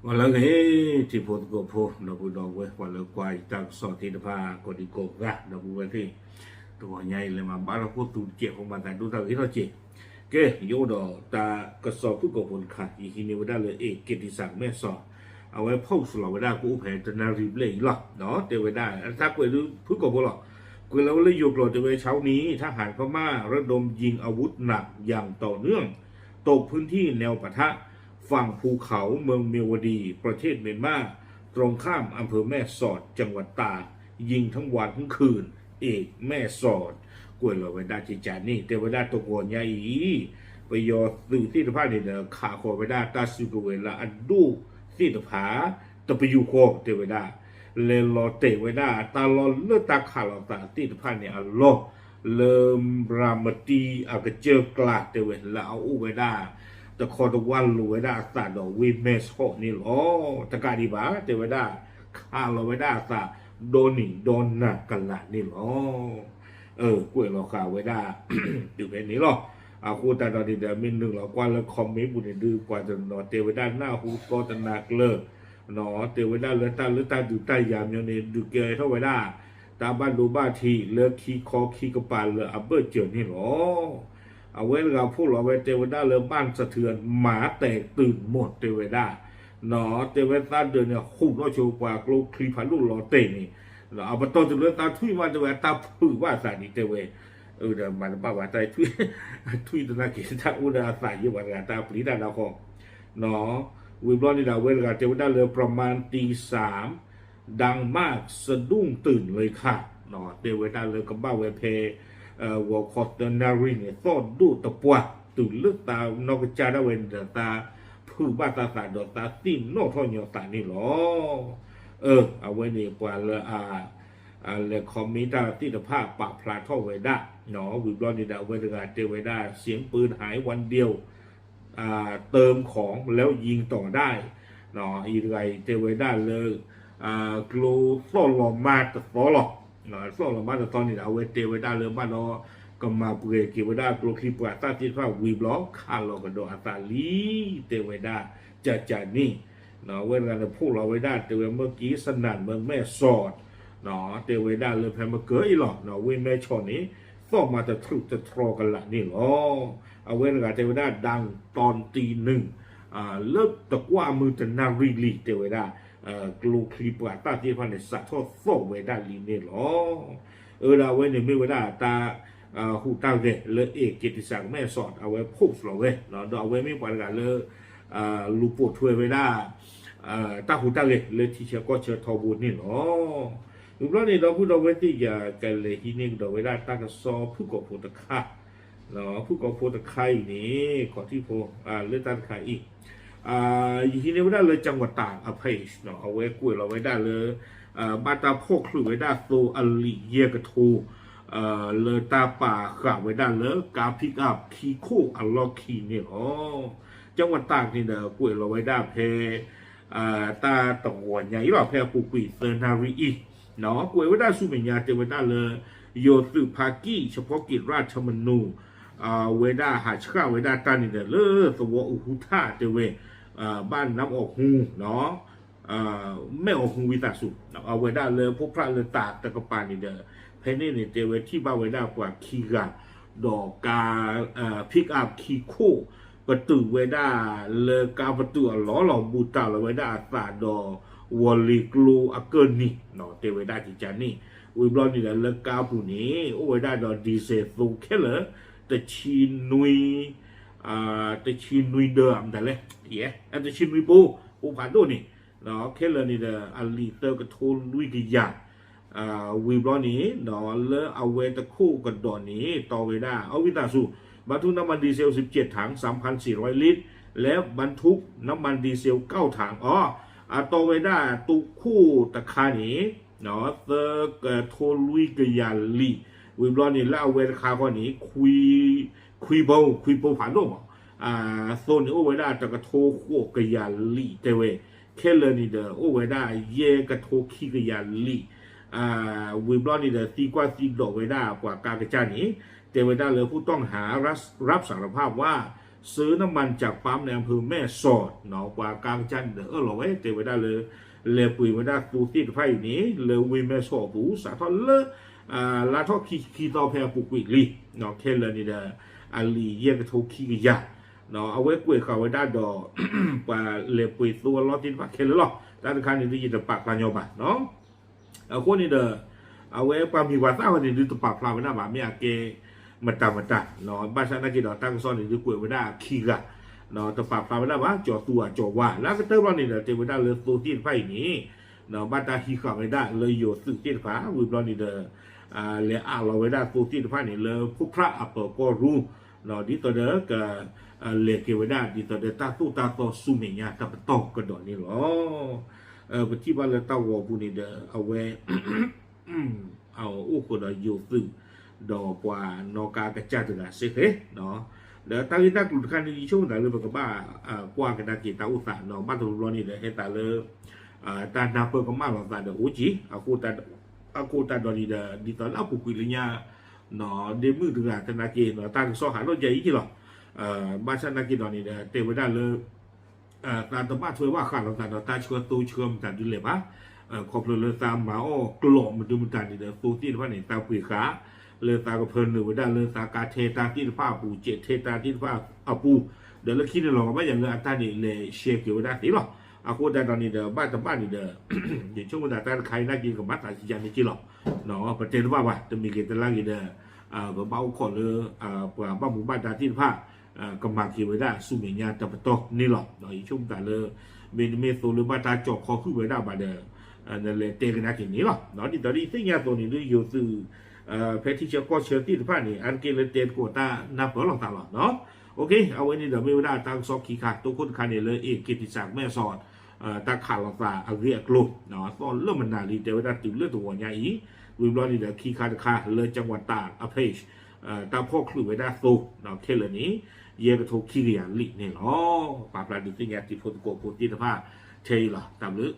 ဂီၤလၢအဂ့ၤ ထံဖိသကိးဖိ ဒီပုၢ်ဒီဝဲၢ် ပှၤလၢကွၢ်ယတၢ်ကစီၣ်သ့ၣ်တဖၣ် ကိးဒံကိးဂၤ ဒီပုၢ်ဝဲၢ်သ့ၣ်, တဂီၤညါအံၤ လဲၤမၤဘၣ်ထီၣ်ခိၣ်သူတစဲးဖိ မၤသးဒိၣ်တၢ်ဂ့ၤထီၣ်စဲး. ကဲ ယအိၣ်ဒီးတၢ်ကစီၣ်ဖုၣ်ကိာ်ဖိတခါ ယဟံးန့ၢ်ဝဲဒၣ်လၢ အ့ၣ် က့တံစၢ်မဲၢ်စီး, အဝဲ post လီၤဝဲဒၣ် ကအိၣ်ဖဲတနၣ်ရံၣ်ဘျဲၣ်အံၤလီၤ. တဲဝဲဒၣ် တၢ်ကွဲးဒုဖုၣ်ကိာ်ဖိလီၤ. ကွဲးလီၤဝဲလၢယိၤကျိာ် တဲဝဲ เช้านี้ ทหารพม่าระดมยิงอาวุธหนักอย่างต่อเนื่อง ตกพื้นที่แนวปะทะ ฝั่งภูเขาเมืองเมียวดี ประเทศเมียนมา ตรงข้ามอำเภอแม่สอด จังหวัดตาก ยิงทั้งวันทั้งคืน เอกแม่สอด ကွဲးလီၤဝဲဒၣ်ကကန့ၣ် တဲဝဲဒၣ်တဂီၤညါအံၤ ပယီၤသုးသ့ၣ်တဖၣ်န့ၣ်ဒီး ခးဃီၤဝဲဒၣ်တၢ်စုကဝဲၤလၢအဒိၣ်သ့ၣ်တဖၣ် တပယူာ်ဃီ တဲဝဲဒၣ် လဲၤလီၤတဲာ်ဝဲဒၣ် တၢ်လီၢ်လၢတၢ်ခးလိာ်သးသ့ၣ်တဖၣ်န့ၣ်အလီၢ် လၢရၤမတံအကစၢၢ်ကျါ တဲဝဲ လၢအအိၣ်ဝဲဒၣ် တခီတဝၢ်လိၤဝဲဒၣ်အသးဒီးဝ့ၢ်မဲၢ်ဆီးန့ၣ်လီၤ. တကးဒံးဘၣ် တဲဝဲဒၣ် ခးလီၤဝဲဒၣ်အသး ဒီနံၤဒီနၤကလးန့ၣ်လီၤ. ကွဲးလီၤဃာ်ဝဲဒၣ် တုၤဖဲန့ၣ်လီၤ. အဃိသတးဒီးန့ၣ်ဒီး မ့ၢ်နုာ်လီၤကွၢ်လၢ comment ပူၤန့ၣ် ဒုးပှၤတနီၤတဲဝဲဒၣ် နၢ်ဟူသီတနၤကျၢၤ တဲဝဲဒၣ်လၢတၢ်လၢတၢ်ဒုးတၢ်ယၤမညီန့ၣ် ဒုးကဲထီၣ်ဝဲဒၣ် တၢ်ဘၣ်ဒိဘၣ်ထံးလၢခံခီခံကပၤလၢအဘၢၣ်စၢၤန့ၣ်လီၤ. အဝဲတဂၤဖှိၣ်လီၤဝဲ တဲဝဲဒၣ်လၢ บ้านสะเทือน หมาแตกตื่นหมด တဲဝဲဒၣ် တဲဝဲသးဒၢးန့ၣ် ဟူးထီၣ်ဆိပှၤကျိချံဖးဒိၣ်လီၤတဲာ်န့ၣ် အပတီၢ်တုၤလၢသးထွံၣ်မး တဲဝဲ အတၢ်ဖုးဘၣ်သးဒံး တဲဝဲ ဒီးမၤတဘၣ်ဘၣ်တၢ် ထွံၣ်သနာ်က့ တၢ်အိၣ်ဒီးအသးယဲၢ်ဘၣ်တဂၤ တၢ်ပျံၤတၢ်ဒီးဃီ ဝံၤဘျီန့ၣ်ဒီး အဝဲတဂၤတဲဝဲဒၣ်လၢ ประมาณตีสาม ดังมาก สะดุ้งตื่นเลยค่ะ တဲဝဲဒၣ်လၢကဘၣ်ဝဲဖဲ ဂီၤခီသၢနၣ်ရံၣ်န့ၣ် သီၣ်ဒိၣ်တပှၢ် တုၤလၢသးနီၢ်ကစၢ်ဒၣ်ဝဲန့ၣ်ဒီး သးဖုးဘၣ်သးသးဒီးသးသ့ၣ်နီၣ်ထီၣ်ညီသးန့ၣ်လီၤ. အဝဲန့ၣ်ပှၤလၢ လဲၤ comment တၢ်သ့ၣ်တဖၣ်ပာ်ဖျါထီၣ်ဝဲဒၣ် ဝံၤဘျီန့ၣ်ဒီး အဝဲတဂၤတဲဝဲဒၣ် เสียงปืนหายวันเดียว เติมของแล้วยิงต่อได้ အံၤတဂၤအံၤတဲဝဲဒၣ်လၢ ကျိသီၣ်လီၤမၢ်တသီလီၤ. သီၣ်လီၤမၢ်တသီန့ၣ်ဒီး အဝဲတဲဝဲဒၣ်လၢဘၣ်ဒီး ကမၤပှဲၤက့ၤဝဲဒၣ်ကျိချံပှၤသၣ်သ့ၣ်တဖၣ်ဝံၤဘျီ ခးလီၤကဒီးအသးလံ တဲဝဲဒၣ် ကကန့ၣ် အဝဲတဂၤန့ၣ်ဖှိၣ်လီၤဝဲဒၣ် တဲဝဲ เมื่อกี้สนั่นเมืองแม่สอด တဲဝဲဒၣ်လၢဖဲမကၢအံၤလီၤ ဝ့ၢ်မဲၢ်ဆီးန့ၣ် သီၣ်မၤတထြူးတထြီကလးန့ၣ်လီၤ. အဝဲတဂၤတဲဝဲဒၣ် ดังตอนตีหนึ่ง လၢတကွၢ်မုၢ်တနၣ်ရံၣ်လံ တဲဝဲဒၣ် ကျိချံပှၤသၣ်သ့ၣ်တဖၣ်န့ၣ် စးထီၣ်သီၣ်ဝဲဒၣ်လံန့ၣ်လီၤ. အဝဲဒၣ်အဝဲန့ၣ်မ့ၢ်ဝဲဒၣ်တၢ် ဟူးတၢ်ဂဲၤလၢ အ့ၣ် က့တံစၢ်မဲၢ်စီး အဝဲ post လီၤဝဲ ဒီးအဝဲမ့ၢ်ပှၤတဂၤလၢ လူၤပိာ်ထွဲဝဲဒၣ် တၢ်ဟူးတၢ်ဂဲၤလၢထံဆၢကီၢ်ဆၢထီဘိန့ၣ်လီၤ. ဝံၤဘျီန့ၣ်ဒီပုၢ်ဒီဝဲၢ်သ့ၣ် ယကလဲၤဟံးန့ၢ်ကဒီးဝဲဒၣ်တၢ်ကစီၣ်ဖုၣ်ကိာ်ဖိတခါ ဖုၣ်ကိာ်ဖိတခါအံၤန့ၣ် ခီၣ်ထံးဖိ လၢတၢ်တခါအံၤ ယဟံးန့ၢ်ဝဲဒၣ်လၢ จังหวัดตาก အ page အဝဲကွဲးလီၤဝဲဒၣ်လၢ ဘၣ်တၢ်ဖီၣ်ချုးဝဲဒၣ်သိအလံာ်ယဲၢ်ကထိ လၢတၢ်ပာ်ဃာ်ဝဲဒၣ်လၢကါ pick up ခံခိၣ်အလီၢ်ခံန့ၣ်လီၤ. จังหวัดตาก န့ၣ်ဒီးကွဲးလီၤဝဲဒၣ်ဖဲ တၢ်တဂီၤညါအံၤလီၤ ဖဲအပူၤကွံာ်သၢနၣ်ရံၣ်အံၤ ကွဲးဝဲဒၣ်ဆူမဲာ်ညါတဲဝဲဒၣ်လၢ ယိၤသုးဖါကံၣ် เฉพาะกิจราชธรรมนูญ အဝဲဒၣ်ဟးဆှၣ်ဝဲဒၣ်တၢ်န့ၣ်ဒီး လၢသဝီအူဟူထၣ်တဲဝဲ ဘၣ်နါအီၣ်ဟူ မဲၣ်အီၣ်ဟူဝံသးစူၤ အဝဲဒၣ်လၢဖိဖြၣ်လၢတၢ်တကပၤန့ၣ်ဒီး ဖဲန့ၣ်န့ၣ်တဲဝဲထံၣ်ဘၣ်ဝဲဒၣ်ပှၤခံဂၤ ဒီးကါ pick up ခံခိၣ် ပတုာ်ဝဲဒၣ်လၢကါပတုာ်အလီၢ်လီၤ ဘူးတၢ်လီၤဝဲဒၣ်အသးဒီး ဝီၤလ့ၤကျိအကၢၢ်နံၤ တဲဝဲဒၣ်ကကန့ၣ် ဝံၤဘျီန့ၣ်ဒီးလၢကါပူၤန့ၣ် အိၣ်ဝဲဒၣ်ဒီး diesel သိခဲလၢာ် တဆံနွံ တဆံနွံဒၢ မတၤလဲၣ် တဆံနွံပိ ပိဖးဒိၣ်န့ၣ် ခဲလၢာ်န့ၣ်ဒီး အလံာ်သၢကထိလွံၢ်ကယၤ ဝံၤဘျီန့ၣ် လၢအဝဲတခိၣ်ကဒီးန့ၣ် တီဝဲဒၣ် အဝံသးစူၤ บรรทุกน้ำมันดีเซล สิบเจ็ดถัง สามพันสี่ร้อยลิตร และบรรทุกน้ำมันดีเซล เก้าถัง အီ အတီဝဲဒၣ်တိခိၣ်တခါန့ၣ် သၢကထိလွံၢ်ကယၤလံာ် ဝံၤဘျီန့ၣ် လၢအဝဲတခါဃီန့ၣ် ခွံဘိ ခွံဘိဖးဒိၣ်မး သိန့ၣ်အိၣ်ဝဲဒၣ်တကထိဃိးကယၤလံာ်တဲဝဲ ခဲလၢာ်န့ၣ်ဒီး အိၣ်ဝဲဒၣ်ယဲၢ်ကထိခံကယၤလံာ် ဝံၤဘျီန့ၣ်ဒီး သံကွၢ်သံဒိးဝဲဒၣ်ပှၤကါကစၢ်န့ၣ် တဲဝဲဒၣ်လၢ ผู้ต้องหารับสารภาพว่า ซื้อน้ำมันจากปั๊มในอำเภอแม่สอด ပှၤကါကစၢ်န့ၣ်ဒီးအၢၣ်လီၤဝဲ တဲဝဲဒၣ်လၢ လဲၤပှ့ၤဝဲဒၣ်သိသ့ၣ်တဖၣ်အံၤန့ၣ် လၢဝ့ၢ်မဲၢ်ဆီးအပူၤ စးထီၣ်လၢ လါထီၣ်ခံဆံခံသီဖဲအပူၤကွံာ်လံ ခဲလၢာ်န့ၣ်ဒီး အလံာ်ယဲၢ်ကထိခံကယၤ အဝဲကွဲးဃာ်ဝဲဒၣ်ဒီး ပှၤလဲၤပှ့ၤသိအလီၢ်သ့ၣ်တဖၣ်ခဲလၢာ်လီၤ. တၢ်တခါန့ၣ်ဒုးယတပာ်ဖျါညီဘၣ် အဃိန့ၣ်ဒီး အဝဲပှၤမံၤပှၤသၣ်ဝဲန့ၣ်ဒုးတပာ်ဖျါဝဲဒၣ်ဘၣ် မ့ၢ်အကဲမတၤမတၤ ဘၣ်ဆၣ်သနာ်က့ဒီး တၢ်ကစီၣ်န့ၣ်ဒုးကွဲးဝဲဒၣ်ခံဂၤ တပာ်ဖျါဝဲဒၣ်ဘၣ် ကၠီၤသူအကၠီၤဝါ လၢအကတၢၢ်ဘျီန့ၣ်ဒီး တဲဝဲဒၣ်လၢသိသ့ၣ်တဖၣ်အံၤန့ၣ် ဘၣ်တၢ်ဟံးဃာ်ဝဲဒၣ်လၢယိၤသုးသ့ၣ်တဖၣ် ဝံၤဘျီန့ၣ်ဒီး လဲၤအးလီၤဝဲဒၣ်သိသ့ၣ်တဖၣ်န့ၣ် လၢဖိဖြၣ်အပၢၤကီၢ်ရူၢ် ဒ်သိးဒီးက လဲၤက့ၤဝဲဒၣ် ဒ်သိးဒီးတၢ်သိၣ်တၢ်သီဆူမဲာ်ညါတပတီၢ်ကဒီးန့ၣ်လီၤ. ပထံၣ်ဘၣ်လၢတၢ်ဂီၤပူၤန့ၣ်ဒီး အဝဲ အိၣ်ဃုာ်ဒီးယိၤသုး ဒီးပှၤနီၣ်ကါကစၢ်တဂၤစ့ၢ်ကီး ဒီးတၢ်ဂ့ၢ်တၢ်ကျိၤတခါန့ၣ် ယဆိကမိၣ်သးလၢပကဘၣ်ကွၢ်ကဒါက့ၤတၢ်အိၣ်သး ဘၣ်တဘျီဘျီန့ၣ်ဒီး ဟဲသးလၢ တၢ်နၢ်ပၢၢ်ကမၣ်လီၤသးဒီးအိၣ်က့ၤ အဃိသတးဒီးန့ၣ်ဒီး ဒ်သိးလၢအပူၤကွံာ်လၢညါ ဒ့မုၣ်တဂၤသနာ်က့ တၢ်ကစီၣ်ဟးထီၣ်ဒ်အံၤလီၤ. ဘၣ်ဆၣ်သနာ်က့ဒီးန့ၣ်ဒီး တဲဝဲဒၣ်လၢ သးတဘၣ်ထွဲဘၣ်ဃးလိာ်သးဒီးတၢ်ဆှၢသိဆှၢမတၤဒုလဲၣ်ဘၣ်. ခီဖျိလၢသးမၤအီၣ်ကျိာ်မဒုမတၤန့ၣ်ဒီး သိသ့ၣ်တဖၣ်န့ၣ် သးပှ့ၤဃာ် လၢသးကဖၢနုာ်ဝဲဒၣ်လၢသးကါထဲတၢ်သ့ၣ်တဖၣ်အပူၤ စဲးထဲတၢ်သ့ၣ်တဖၣ်အပူၤ ဒီးလၢခံန့ၣ်လီၤကဘၣ်ယၤလၢအတၢ်န့ၣ်လဲၤရှဲက့ၤဝဲဒၣ်သ့လီၤ. အဃိသတးဒီးန့ၣ်ဒီး ဘၣ်တဘၣ်န့ၣ်ဒီး ယဆိကမိၣ်သးတၢ်တခါအံၤနာ်က့ကမၤသးယၤန့ၣ်က့လီၤ. ပတဲတဘၣ်ဘၣ် တမံၤဂ့ၤတလါဂ့ၤဒီး ပဘၣ်အိၣ်ခိးလၢ ပှၤဘၣ်မူဘၣ်ဒါသ့ၣ်တဖၣ် ကမၤက့ၤဝဲဒၣ်ဆူမဲာ်ညါတပတီၢ်န့ၣ်လီၤ. ယဆိကမိၣ်သးလၢ မ့တမ့ၢ်သိလၢဘၣ်တၢ်ကၠီၤခီဟုၣ်ဝဲဒၣ်ဘၣ်ဒီး နလဲၤတဲကဒါက့ၤန့ၣ်လီၤ. ဒ်သိးဒ်သ့ၣ်ညါအသိးန့ၣ် ဒုးယိၤသုး ဖဲထံဆၢကီၢ်ဆၢသ့ၣ်တဖၣ်န့ၣ် အါတက့ၢ်လၢတဲသကိးတၢ်နၢ်ပၢၢ်လိာ်သးလီၤ. အဝဲန့ၣ်ဒီးမ့ၢ်ဝဲဒၣ်တၢ်ကစီၣ်ခံခါ တိခိၣ်တခါန့ၣ်လၢ အ့ၣ် က့ၤတံၣ်စၣ် မဲၢ်ဆီး တၢ်ခးလိာ်သးအဂ့ၢ်အကျိၤ သီၣ်လၢမနၤလံ တဲဝဲဒၣ်တုၤလၢတဂီၤညါအံၤ ဝံၤဘျီန့ၣ်ဒီးခံခါတခါလၢ ကၠၣ်ဝးတၢ်အဖ့ၣ် တၢ်ဖီၣ်ချုးဝဲဒၣ်သိ ခဲလၢာ်န့ၣ် ယဲၢ်ကထိခံကယၤလံန့ၣ်လီၤ. ပာ်ဖျါဒုးသ့ၣ်ညါတံၤဖိသကိးဖိသ့ၣ်တဖၣ်ထဲအံၤလီၤ. တၢ်ဘျုး